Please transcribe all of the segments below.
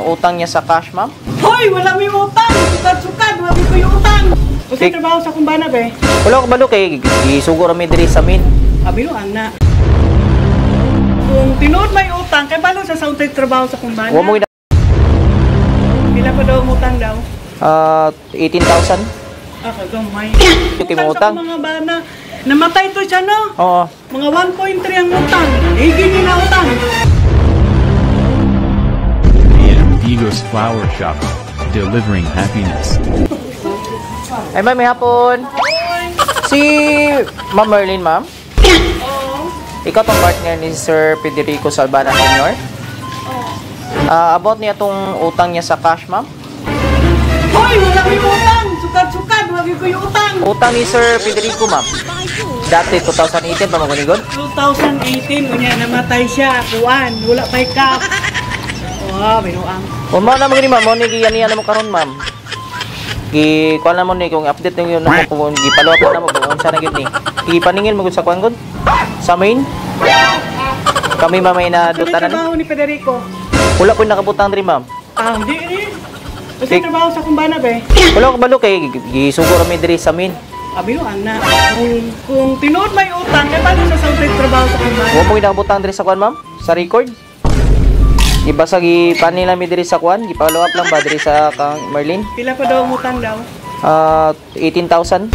utang niya sa cash, ma'am? Hoy, wala may utang. Sukad-sukad, wala ko yung utang. Kasi trabaho sa kumbana be. Wala ko balo kay gisugo ra mi diri sa main. Abi no, ana. Kung tinuod may utang, kay balo sa sauntay trabaho sa kumbana. Wa mo Pila pa daw ang utang daw? 18,000. Ako, gamay. Yung kay utang? Sa mga bana. Namatay to siya, no? Oo. Mga 1.3 ang utang. Higin niya na utang. AM Vigos Flower Shop, delivering happiness. Ay, ma'am, may hapon. Si Ma'am Merlin, ma'am? Oo. Ikaw tong partner ni Sir Federico Salvana Sr.? About niya tong utang niya sa cash, ma'am? Hoy, wala may utang. Sukad-sukad, wala ko yung utang. Utang ni Sir Federico, ma'am. Dati, 2018 pa magunigod? 2018, unya namatay siya. Kuan, wala pa'y kap. Wow, binuang. Kung mao na mo gini, ma'am, mo ni giyan na mo karon, ma'am. Gi kuan na mo ni kung update ninyo na mo kung gi-follow up na mo kung unsa na gyud ni. Gipaningil mo gud sa kuan gud. Sa main. Kami, ma'am, may na Ano duta na ni. trabaho ni Federico? Wala po nakabutang diri, ma'am. Ah, hindi eh. Kasi trabaho sa kumbana be. Wala ko balo kay gisugo ra mi diri sa main. Abi no, ana. Kung tinuod may utang, kay balo sa sauntay trabaho sa kumbana. Wa mo nakabutang diri sa kuan, ma'am, sa record. Ibasa gi panil mi diri sa kuan, gi-follow up lang ba diri sa kang Merlin? Pila pa daw ang utang daw? 18,000.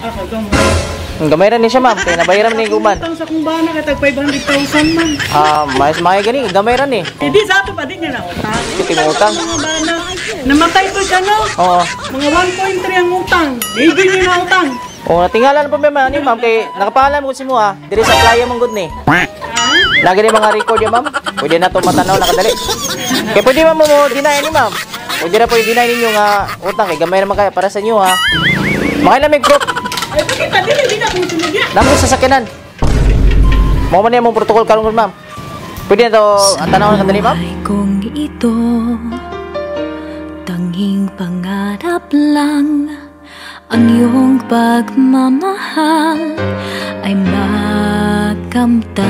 Ako, gamay. Ang gamay ra ni siya, ma'am, kay nabayaran ni guman. Utang sa kumbana kay tag 500,000 man. Ah, mas may gani, gamay ra ni. Hindi sa ato pa din niya na utang. Yung utang? Sa mga bana. Namatay to siya, no? Oo. Mga 1.3 ang utang. Higin niya na utang. Oh, natingala na pa ma'am ani, ma'am, kay nakapaalam ko si mo ah. Diri sa playa mong gud ni. Lagi ni mga record ya, ma'am. Pwede na to matanaw nakadali. Kay pwede ma'am mo deny ni, ma'am. Pwede ra pwede deny ninyo nga utang kay gamay naman kaya para sa inyo ha. Makailamig proof. Ay, bakit pa din? Hindi na akong sunod niya. Namo sa sakyanan. Mao man mong protocol karon, ma'am. Pwede na to ang tanaw nakadali, ma'am. Buhay kong ito, tanging pangarap lang. Ang iyong pagmamahal ay makamtan.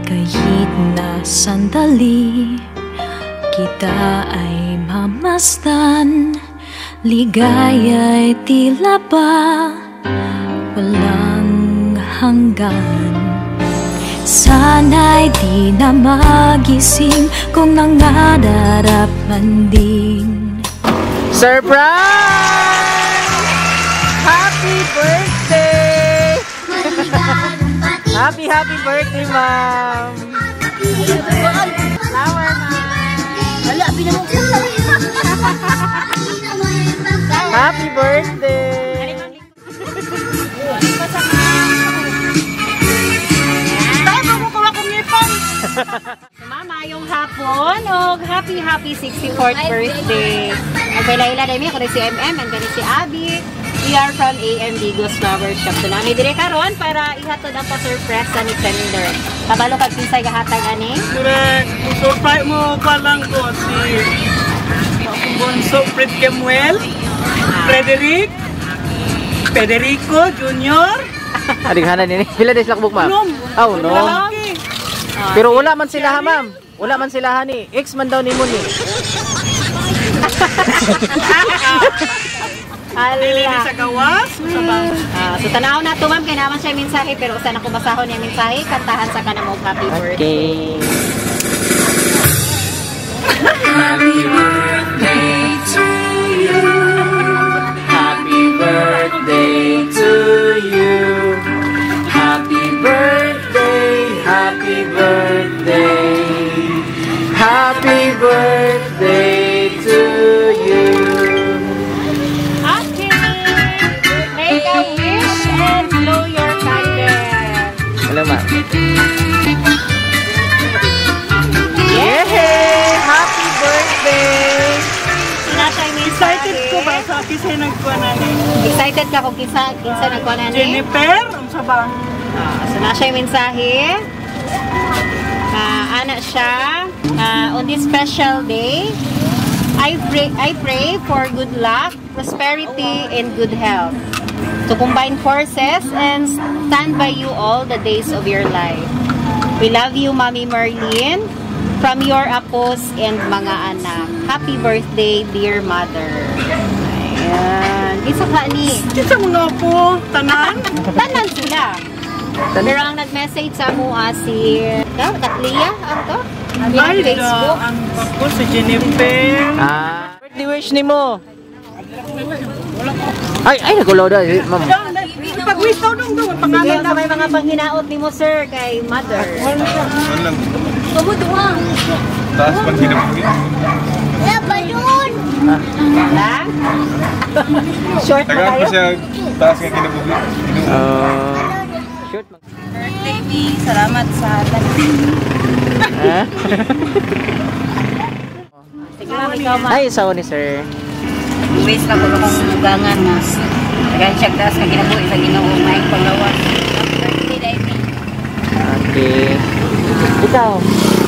Kahit na sandali, kita ay mamasdan. Ligaya'y tila ba walang hanggan. Sana'y di na magising kung nangangarap man din. Surprise! Happy birthday! Happy, happy birthday, ma'am! Flower, ma'am. Wala, binamukha. Happy birthday! Tayo mo kuha kong ngipon. Mama, yung hapon, og happy, happy 64th birthday. Ang kailaila na ako si MM, and gani si Abby. We are from AM Digos Flower Shop. So, nami dire karon para ihatod ang pa-surprise ni Tender. Kabalo kag kinsay gahatag ani? Correct. Surprise mo pa lang ko si akong bunso Fred Kemuel, Frederick, Federico Jr. Adighanan nini. Pila days lakbok, ma'am? Unom. Oh, no. Lalaki. Pero wala man sila ha, ma'am. Wala man sila ha ni. Ex man daw ni mo ni. Dili ni Ala. sa gawas, sa bang. Ah, so tanaw na to, ma'am, kay naman siya mensahe pero usa na ko basahon niya mensahe, kantahan sa kanamo happy birthday. Okay. Happy birthday to you. Happy birthday to you. Happy birthday, happy birthday. Happy birthday to you. Okay. Make a wish and blow your candle. Hello, ma'am. Yay! Happy birthday! Sina siya yung mensahe. Excited ko ba sa kinsa nagkuha na ni? Excited ka kung kinsa nagkuha na ni? Jennifer, unsa ba? Ah, so na siya yung mensahe. Ana siya. On this special day, I pray for good luck, prosperity, and good health. To combine forces and stand by you all the days of your life. We love you, Mommy Merlin. From your apos and mga anak. Happy birthday, dear mother. Ayan. Isa ka ni. Kinsa mga apo, tanan. Tanan sila. Pero ang nag-message sa amoa si Katlia, ang to? Ang Ay, Facebook. Ang ako si Jennifer. Ah, birthday wish nimo. Ay, ay, nagulaw daw, eh, ma'am. Pag-wish daw dong dong, Sige, pangalan sa may mga panghinaot nimo, sir, kay mother. Taas pang ginabuhi. Ha? Short na Tagaan tayo? pa siya taas nga kinabuhi. Short man. Birthday, B. Salamat sa tanan. Ha? Sige, ma'am, ikaw, ma'am. Ay, isawa ni sir. Wish lang ko akong bugangan na. Tagaan siya taas nga kinabuhi sa Ginoo maayong panglawas. Happy birthday, Daimi. Okay. Ikaw?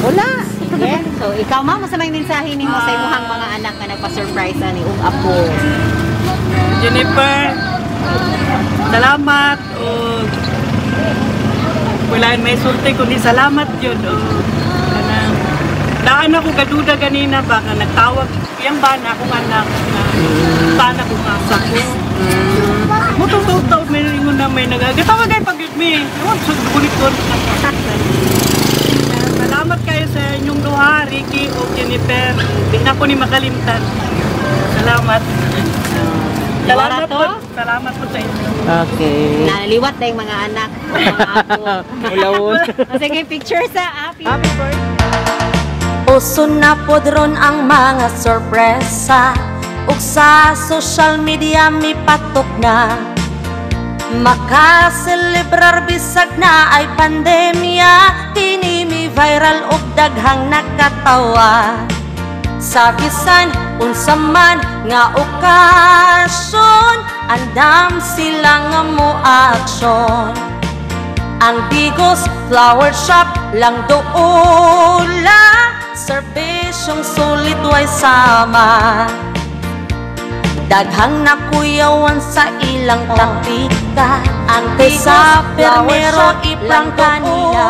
Wala. Sige. So, ikaw, ma'am, sa may mensahe nimo sa imuhang mga anak nga nagpa-surprise ani ug apo. Jennifer, salamat o wala may sulti kundi salamat yun o kanang daan ako gaduda ganina ba nga nagtawag iyang bana akong anak na bana kong asa ko mutong taw may ingon na may nagagatawag ay pag mi. Ewan, so kulit ko. Salamat kayo sa inyong duha, Ricky o Jennifer. Di na ko ni makalimtan. Salamat. Salamat Wala to? po. Salamat po sa inyo. Okay. Naliwat na yung mga anak, mga apo. Ulawon. Sige, picture sa happy. Happy birthday. Uso na pod ron ang mga sorpresa ug sa social media mipatok na. Makaselebrar bisag na ay pandemya. Kini mi viral ug daghang nakatawa. Sa bisan unsa man nga okasyon, andam sila nga mo aksyon. Ang Digos Flower Shop lang doula. Serbisyong sulit way sama. Daghang nakuyawan sa ilang taktika. Ang sa permero iprangka nila.